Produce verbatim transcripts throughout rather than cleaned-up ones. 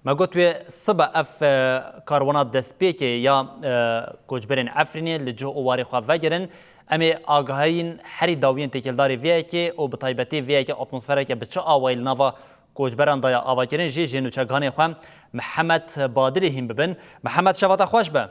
Me got wê sibe ev, e, karwana destpêkê ya, e, koçberên Efrînê li cih û warê xwe vegerin. Em ê agahiyên herî dawiyên têkildarî vê yekê û bi taybetî vê yekê atmosfereke bi çi awayî li nava koçberan daye avakirin jî ji nûçegihanê xwe Mihemed Badilî hîn bibin. Mihemed, şeva te xweş be.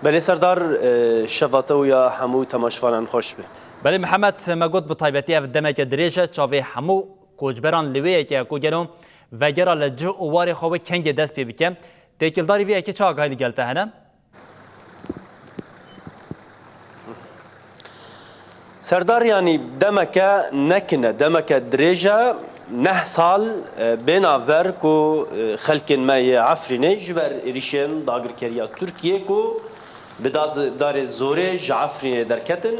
Belê Serdar, e, şeva te û ya hemû temaşevanan xweş be. Belê Mihemed, me got bi taybetî ev demeke dirêj e, çavê hemû koçberan li wê yekê ye ku gelo vegera li cih û warê xwe wê kengê dest pê bike. Têkildarî vê yekê çi agahî li gel te hene? Serdar, yanî demeke nekin e, demeke dirêj e, neh sal, e, bê navber ku, e, xelkên me yê Efrînê ji ber êrîşên dagirkeriya Tirkiyê ku bi daz-, darê zorê ji Efrînê derketin,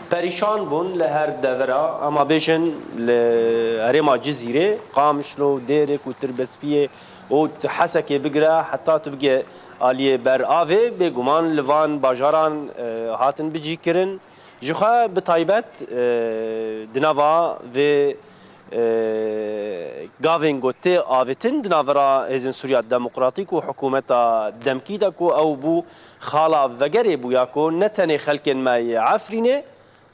perîşan bûn li her devera, ama bêjin li herêma Cizîrê, Qamişlo, Dêrek û Tirbespiyê û tu Hesekê bigire, heta tu bigê aliyê ber avê, bêguman li van bajaran, e, hatin bicîkirin. Ji xwe bi taybet, e, di nava vê, e, gavên ku tê avêtin di navbera Hêzên Sûriya Demokratîk û hikûmeta demkî de ku ew bû xala vegerê bû ya ku ne tenê xelkên me yê Efrînê,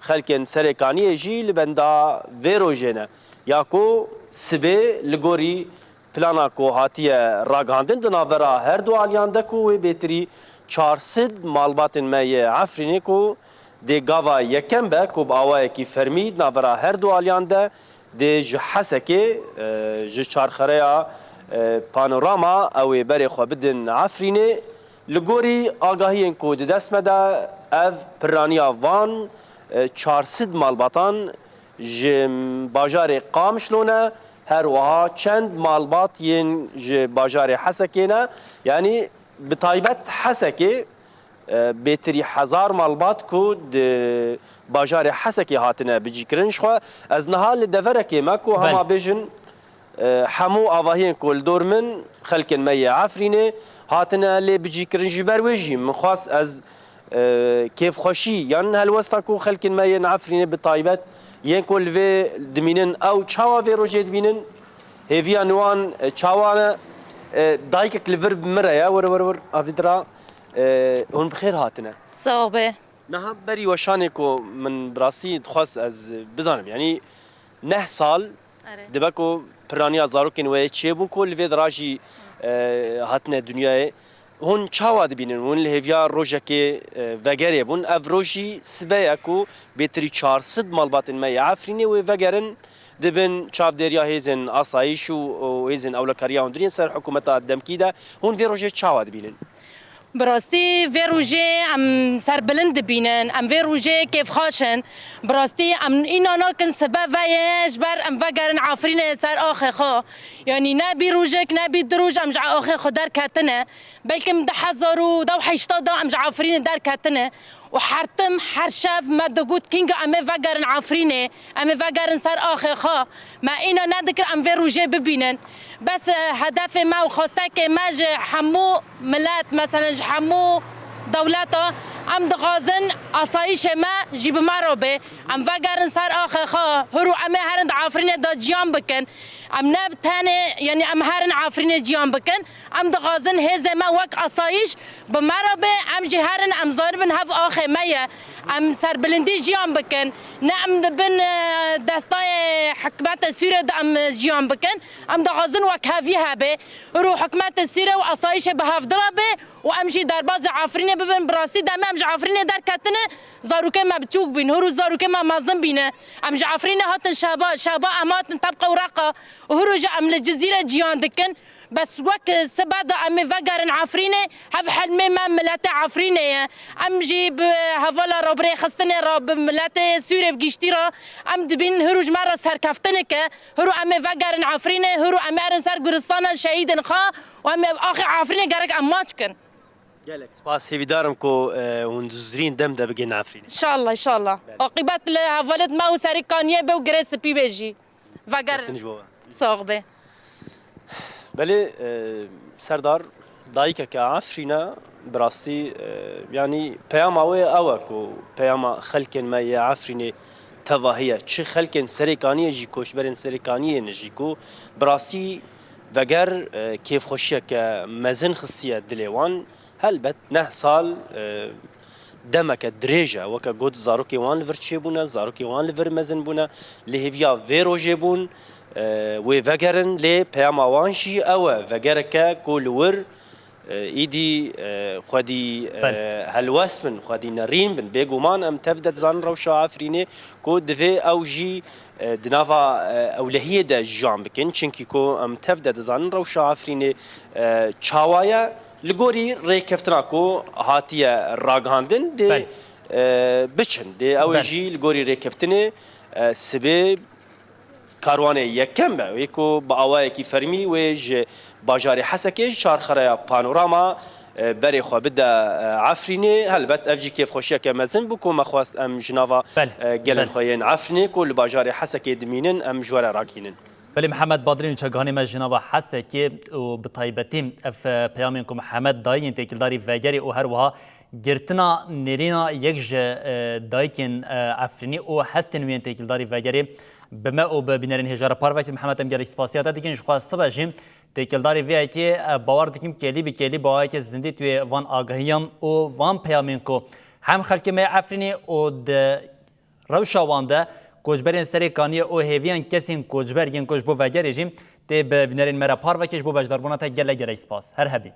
xelkên Serêkaniyê jî li benda vê rojê ne. Ya ku sibê li gorî plana ku hatiye ragihandin di navbera her du aliyan de ku wê bêtirî çar sed malbatên me yê Efrînê ku dê gava yekem be ku bi awayekî fermî di navbera her du aliyan de dê ji Hesekê, e, ji çarxereya, e, Panorama ew ê berê xwe bidin Efrînê. Li gorî agahiyên ku di dest me de ev piraniya van, e, çar sed malbatan ji bajarê Qamişlo ne, her wiha çend malbat yên ji bajarê Hesekê ne, yanî bi taybet Hesekê, e, bêtirî hezar malbat ku di bajarê Hesekê hatine bicîkirin. Ji xwe ez niha li deverekê me ku Belê. hema bêjin, e, hemû avahiyên ku li dor min xelkên me yê Efrînê hatine lê bicîkirin. Ji ber wê jî min xwest ez, e, kêfxweşî yan helwesta ku xelkên me yên Efrînê bi taybet yên ku li vê dimînin, ew çawa vê rojê dimînin, hêviya wan, e, çawa ne? E, dayikek li vir min re ye, wir, wir, wir, avî dira, e, hûn bi xêr hatine. Sağ ol be. Niha berî weşanê ku min bi rastî dixwest ez bizanim, yanî neh sal Erê. dibe ku piraniya zarokên we yê çêbûn ku li vê dira jî, e, hatine dinyayê. Hûn çawa dibînin? Hûn li hêviya rojekê, e, vegerê bûn. Ev roj jî sibe ye ku bêtirî çar sed malbatên me yê Efrînê wê vegerin, dibin çavdêriya hêzên asayîş û, û hêzên ewlekariya hundirî yên ser hikûmeta demkî de. Hûn vê rojê çawa dibînin? Bi rastî vê rojê em serbilind dibînin, em vê rojê kêfxweş in. Bi rastî em îna nakin sibe ve ye ji ber em vegerin Efrînê ser axê xwe. Yanî ne bî rojek ne bî du roj em ji axê xwe derketine. Belkim di hezar û dew heşta de em ji Efrînê derketine. Û her tim, her şev me digot, kînga em ê vegerin Efrînê, em ê vegerin ser axê xwe. Me îna nedikir em vê rojê bibînin. Bes, e, hedefê me û xwestekê me ji hemû milet, meselen ji hemû dewleta, em dixwazin asayîşê me jî bi me re bê. Em vegerin ser axê xwe, hûr û em ê herin di Efrînê de ciyan bikin. Em ne tenê, yanî em herin Efrînê ciyan bikin. Em dixwazin hêzê me wek asayîş bi me re be, em jî herin, em zaribin hev axê me ye. Em serbilindî jiyan bikin. Ne em di bin, e, destayê hikûmetê Sûriyê de em jiyan bikin. Em dixwazin wekhevî hebe. Îro hikûmetê Sûriyê û asayîşê bi hevdira be û em jî derbazê Efrînê bibin. Bi rastî demê em ji Efrînê derketine, zarokê me biçûk bîn. Hûr û zarokê me mezin bîne. Em ji Efrînê hatin Şeba, Şeba em hatin Tebqa û Reqa. Û hûr û jî em li Cizîrê jiyan dikin. Bes wek sibe de em ê vegerin Efrînê, hev hilmê me miletê Efrînê ye. Em jî bi hevala rabirêxistinê re, bi miletê Sûrê bi giştî re, em dibînin hûr û ji me re serkeftinek e. Hûr û em ê vegerin Efrînê, hûr û em ê erin ser guristana şehîdên xwe û em ê axê Efrînê gerek em maç kin. Gelek spas, hêvîdar im ku, e, hûn di zûrîn dem de bigihîn Efrînê. Înşallah, înşallah. Belê. Aqîbet li hevalêt me û Serîkaniyê be û Girê Spî be jî. Vegerin. Keftin ji bo we. Sax be. Belê, e, Serdar, dayikeke Efrîn e, bi rastî, e, yanî peyama wê ew e ku peyama xelkên me yê Efrînê tevahiye, çi xelkên Serêkaniyê jî, koçberên Serêkaniyê ne jî ku bi rastî veger, e, kêfxweşiyeke mezin xistiye dilê wan. Helbet neh sal, e, demeke dirêj e. Weke got, zarokê wan li vir çêbûne, zarokê wan li vir mezin bûne. Li hêviya vê rojê bûn, e, wê vegerin, lê peyama wan jî ew e, vegereke ku li wir, e, îdî, e, xwedî, e, Belê. helwest bin, xwedî nerîn bin. Bêguman em tev de dizanin rewşa Efrînê ku divê ew jî, e, di nava, e, ewlehiyê de jiyan bikin. Çimkî ku em tev de dizanin rewşa Efrînê, e, çawa ye. Li gorî rêkeftina ku hatiye ragihandin dê, Belê. e, biçin. Dê ew ê Belê. jî li gorî rêkeftinê, e, sibê karwanê yekem be, wê ku bi awayekî fermî wê ji bajarê Hesekê ji çarxereya Panorama, e, berê xwe bide, e, Efrînê. Helbet ev jî kêfxweşiyeke mezin bû ku me xwest em ji nava, Belê, e, gelên belê. xwe yên Efrînê ku li bajarê Hesekê dimînin, em ji we re ragihînin. Belê, Mihemed Badrîn û çakanê me ji nava Hesekê û bi taybetî ev, e, peyamên ku Mihemed dayî yên têkildarî vegerê û her wiha girtina nêrîna yek ji, e, dayikên, e, Efrînî û hestên wî yên têkildarî vegerê bi me û bi bînerên hêja re parve kir. Mihemed, em gelek spasiya te dikin. Ji xwe sibe jî têkildarî vê yekê, e, bawer dikim kêlî bi kêlî bi awayeke zindî tu yê van agahiyan û van peyamên ku hem xelkê me yê Efrînî û di rewşa wan de koçberên Serêkaniyê û hêviyan kesên koçber yên ku ji bo vegerê jî tê bi bînerên me re parve kir. Ji bo beşdarbûna te gelek gelek spas. Her hebî.